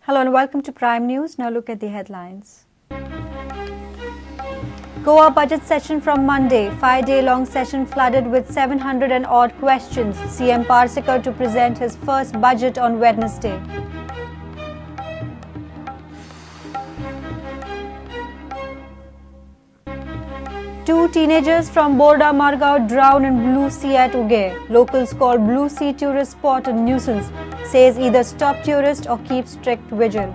Hello and welcome to Prime News. Now look at the headlines. Goa budget session from Monday. 5-day-long session flooded with 700 and odd questions. CM Parsekar to present his first budget on Wednesday. Two teenagers from Borda Margao drown in Blue Sea at Uge. Locals call Blue Sea tourist spot a nuisance. Says either stop tourists or keep strict vigil.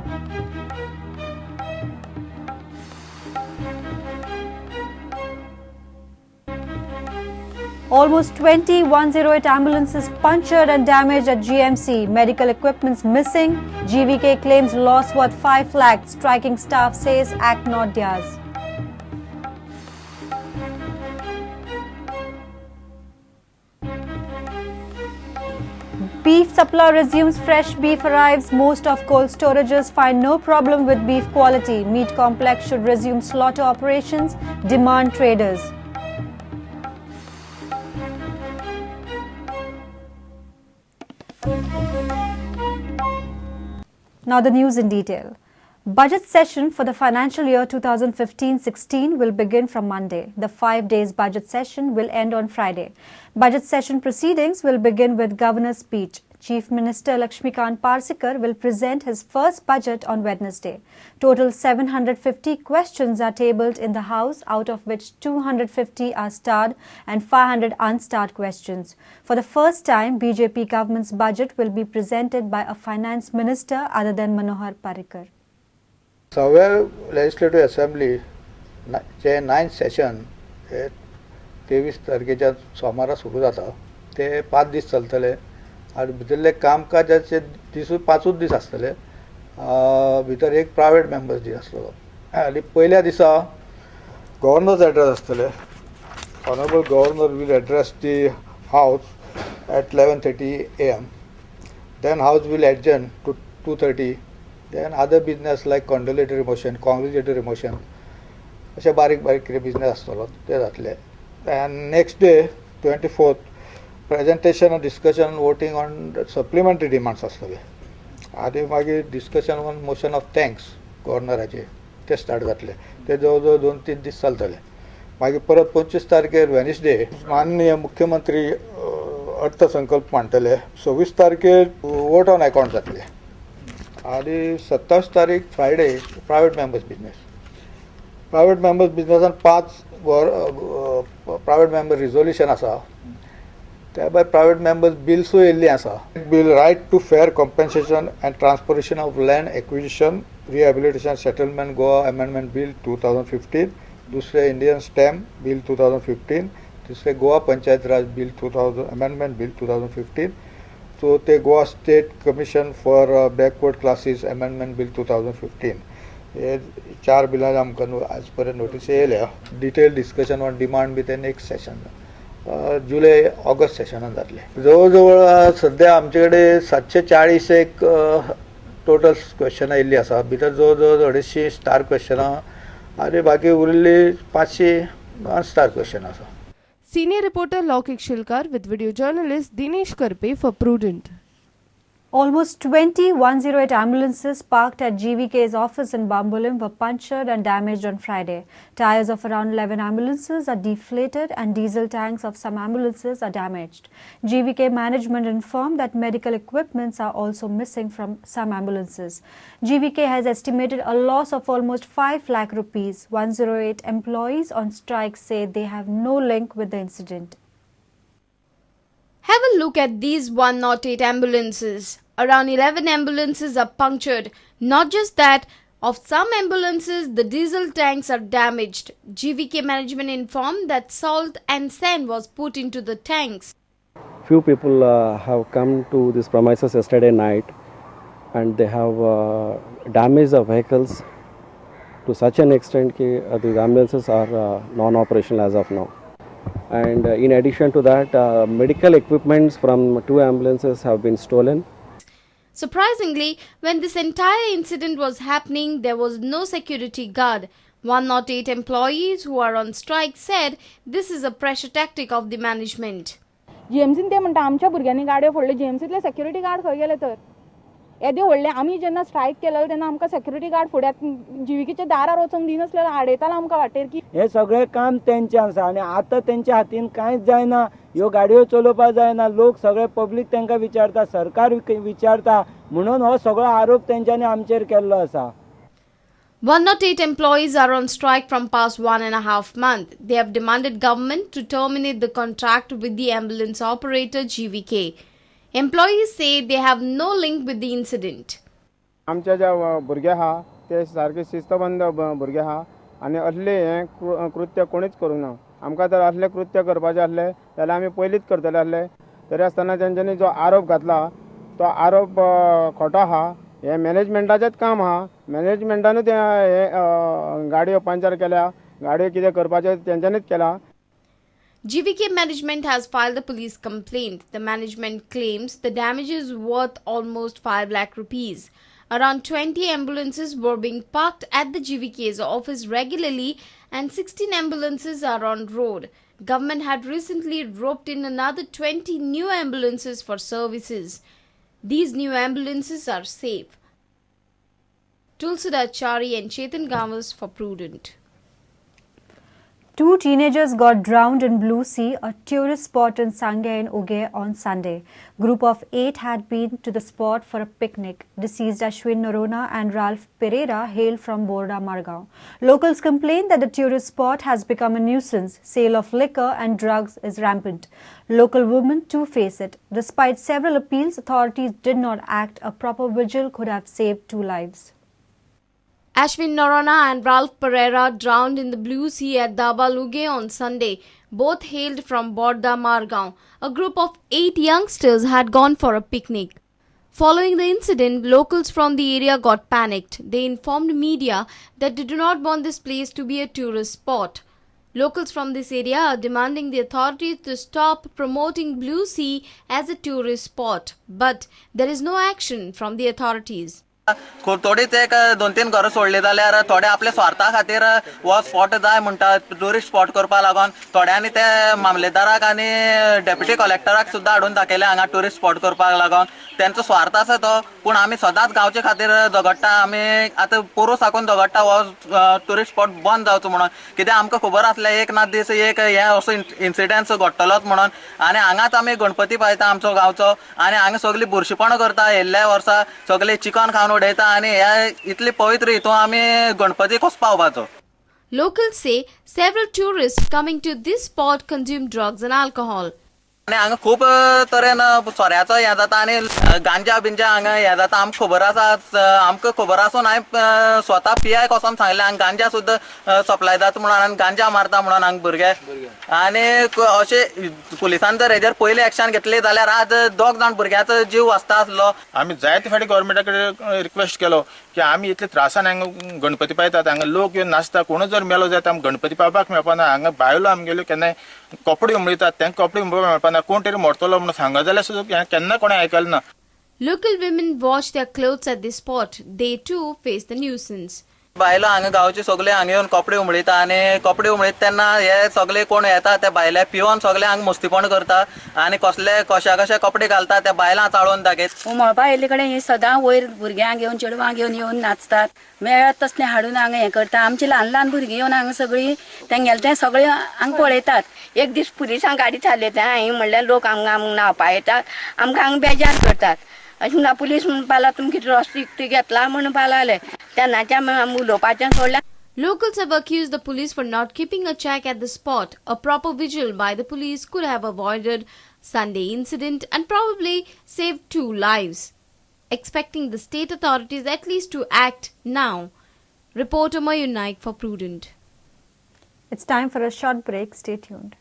Almost 20 108 ambulances punctured and damaged at GMC. Medical equipment's missing. GVK claims loss worth 5 lakhs. Striking staff says act not theirs. Beef supply resumes, fresh beef arrives. Most of cold storages find no problem with beef quality. Meat complex should resume slaughter operations, demand traders. Now the news in detail. Budget session for the financial year 2015-16 will begin from Monday. The 5 days budget session will end on Friday. Budget session proceedings will begin with Governor's speech. Chief Minister Lakshmikant Parsekar will present his first budget on Wednesday. Total 750 questions are tabled in the House, out of which 250 are starred and 500 unstarred questions. For the first time, BJP government's budget will be presented by a finance minister other than Manohar Parrikar. सव्या legislative assembly चे ninth Seshan हे 23 तारखेच्या सोमारा सुरू जाता. ते 5 दीस चलतले आनी भितरले कामकाजाचे दिसूय 5 दीस आसतले. भितर एक प्रायवेट मेंबर्स दीस आसतलो आनी पयल्या दिसा गव्हर्नर्स एड्रेस आसतले. Honourable governor will address the house at 11:30 AM. Then house will adjourn to 2:30. Then other business like condolatory motion, congratulatory motion, अशें बारीक बारीक कितें बिजनेस आसतलो ते जातले. And next day 24th presentation, discussion, voting on supplementary demands आसतले. आनी मागीर discussion on motion of thanks गव्हर्नराचे ते स्टार्ट जातले. ते जवळ जवळ 2-3 दीस चलतले. मागीर परत 25 तारखेर वेनसडे माननीय मुख्यमंत्री अर्थसंकल्प मांडटले. 26 तारखेर वोट ऑन अकाउंट जातले. आनी 27 तारीख Friday private members business. Private members बिजनेसान 5 private member resolution आसा. त्या भायर प्रायवेट मेंबर्स बिल्सूय येयल्लीं आसा. Bill right to fair compensation and transportation of land acquisition rehabilitation settlement Goa amendment bill 2015, दुसरें इंडियन स्टॅम्प बील 2015, तिसरें Goa Panchayat Raj bill 2000 amendment bill 2015, चवथें Goa state commission for backward classes amendment bill 2015. हे 4 बिलां आमकां आज पर्यंत notice येयल्या. Detail discussion on demand बी ते नेक्स्ट सेशन जुलय ऑगस्ट सेशनान जातले. जवळ जवळ सद्या आमचे कडेन 740 एक टोटल क्वेश्चनां येयल्लीं आसा. भितर जवळ जवळ 250 स्टार क्वेश्चनां आनी बाकी उरिल्ली 500 अनस्टार क्वेश्चन आसा. Senior reporter Laukik Shilkar with video journalist Dinesh Karpe for Prudent. Almost 20 108 ambulances parked at GVK's office in Bambolim were punctured and damaged on Friday. Tires of around 11 ambulances are deflated and diesel tanks of some ambulances are damaged. GVK management informed that medical equipments are also missing from some ambulances. GVK has estimated a loss of almost 5 lakh rupees. 108 employees on strike say they have no link with the incident. Have a look at these 108 ambulances. Around 11 ambulances are punctured. Not just that, of some ambulances, the diesel tanks are damaged. GVK management informed that salt and sand was put into the tanks. Few people have come to this premises yesterday night and they have damaged the vehicles to such an extent that the ambulances are non-operational as of now. And in addition to that, medical equipments from 2 ambulances have been stolen. Surprisingly, when this entire incident was happening, there was no security guard. 108 employees who are on strike said this is a pressure tactic of the management. GMC ते म्हणटा आमच्या भुरग्यांनी गाडयो फोडल्यो. GMCतले security guard खंय गेले तर? येदे व्हडले आमी जेन्ना स्ट्रायक केलेलो तेन्ना आमकां सेक्युरिटी गार्ड फुड्यात जीव्हीकेच्या दारार वचोंक दिनासलेलो, आडयतालो आमकां वाटेर की हें सगळें काम तेंचें आसा आनी आतां तेंच्या हातीन कांयच जायना. ह्यो गाडयो चलोवपाक जायना, लोक सगळे पब्लीक तांकां विचारता, सरकार विचारता, म्हणून हो सगळो आरोप तेंच्यांनी आमचेर केल्लो आसा. 108 employees are on strike from past 1.5 month. They have demanded government to terminate the contract with the ambulance operator GVK. Employees say they have no link with the incident. आमचे जे भुरगे आहा ते सारके शिस्तबंद भुरगे आहा आनी असले हें कृत्य कोणीच करूंक ना. आमकां जर असलें कृत्य करपाचें आसलें जाल्यार आमी पयलींच करतले आसले. तरी आसतना तेंच्यांनी जो आरोप घातला तो आरोप खोटो आहा. हें मॅनेजमेंटाचेंच काम आहा. मॅनेजमेंटानूच हें गाडयो पंचर केल्या, गाडयो कितें करपाचें तेंच्यांनीच केलां. GVK management has filed a police complaint. The management claims the damage is worth almost 5 lakh rupees. Around 20 ambulances were being parked at the GVK's office regularly and 16 ambulances are on road. Government had recently roped in another 20 new ambulances for services. These new ambulances are safe. Tulsida Chari and Chetan Gawas for Prudent. Two teenagers got drowned in Blue Sea, a tourist spot in Sanguem in Uge on Sunday. Group of 8 had been to the spot for a picnic. Deceased Ashwin Norona and Ralph Pereira hail from Borda Margao. Locals complain that the tourist spot has become a nuisance. Sale of liquor and drugs is rampant. Local women too face it. Despite several appeals, authorities did not act. A proper vigil could have saved 2 lives. Ashwin Norona and Ralph Pereira drowned in the Blue Sea at Dabaluge on Sunday. Both hailed from Borda Margao. A group of 8 youngsters had gone for a picnic. Following the incident, locals from the area got panicked. They informed media that they do not want this place to be a tourist spot. Locals from this area are demanding the authorities to stop promoting Blue Sea as a tourist spot. But there is no action from the authorities. थोडीच एक 2-3 घरां सोडली जाल्यार थोडे आपल्या स्वार्था खातीर हो spot जाय म्हणटा, ट्युरिस्ट स्पॉट करपा लागून थोड्यांनी ते मामलेदाराक आनी डेप्युटी कलेक्टराक सुद्दां हाडून दाखयले हांगा ट्युरिस्ट स्पॉट करपाक लागून. तेंचो स्वार्थ आसा तो, पूण आमी सदांच गांवचे खातीर झगडटा. आमी आतां पोरूं साकून झगडटा हो ट्युरिस्ट स्पॉट बंद जावचो म्हणून. कित्याक आमकां खबर आसलें एक ना दीस एक हे असो इन्सिडंट्स घडटलोच म्हणून. आनी हांगाच आमी गणपती पायता आमचो गांवचो आनी हांगा सगळीं बुरशीपणां करता. येयल्ल्या वर्सा सगळीं चिकन खावन उडयता आनी ह्या इतली पवित्र हितून आमी गणपती कसो पावपाचो. Locals say several tourists coming to this spot consume drugs and alcohol. आनी हांगा खूब तरेन सोऱ्याचो हें जाता आनी गांजा बिंजा हांगा हें जाता. आमकां खबर आसा, आमकां खबर आसून हांवें स्वता पी I कोसम सांगलें हांगा गांजा सुद्दां सप्लाय जाता म्हणून आनी गांजा मारता म्हणून हांगा भुरगे. आनी अशें पुलिसान जर हेजेर पयलीं एक्शन घेतली जाल्यार आज 2 जाण भुरग्याचो जीव वाचता आसलो. आमी जायते फावटी गोवोरमेंटा कडेन रिक्वेस्ट केलो की आमी इतले त्रासान हांगा गणपती पायतात, हांगा लोक येवन नाचता, कोणूच जर मेलो जायत आमकां गणपती पावपाक मेळपाना. हांगा बायलो आमगेल्यो केन्नाय कपडे उमळयतात, तांकां कपडे उमळपाक मेळपाना. कोण तरी मरतलो म्हणून सांगत जाल्यार सुद्दां केन्ना कोणें आयकलें ना. Local women wash their clothes at this spot. They too face the nuisance. बायलो हांगा गांवचे सगळे हांगा येवन कपडे उमळयता आनी कपडे उमळयता तेन्ना हे सगळे कोण येता त्या बायले पिवन सगळे हांगा मस्तीपण करता आनी कसले कशा कशे कपडे घालता त्या बायलां चाळोवन दाखयता. उमळपा येयल्ले कडेन ही सदां वयर भुरग्यांक घेवन चेडवां घेवन येवन नाचतात, मेळत तसलें हाडून हांगा हें करता. आमची ल्हान ल्हान भुरगीं येवन हांगा सगळीं तेंगेलें तें सगळें हांगा पळयतात. एक दीस पुलिसांक गाडी चालयता हांवें म्हणल्यार लोक हांगा आमकां न्हांवपा येतात, आमकां हांगा बेजार करतात. अशें म्हणटा पुलीस म्हणपा लागलो तुमकां कितें रस्तो विकतो घेतला म्हणपा लागले. तेन्नाच्यान उलोवपाचें सोडलें. Locals have accused the police for not keeping a check at the spot. A proper vigil by the police could have avoided Sunday incident and probably saved 2 lives. Expecting the state authorities at least to act now. Reporter Mayur Naik for Prudent. It's time for a short break. Stay tuned.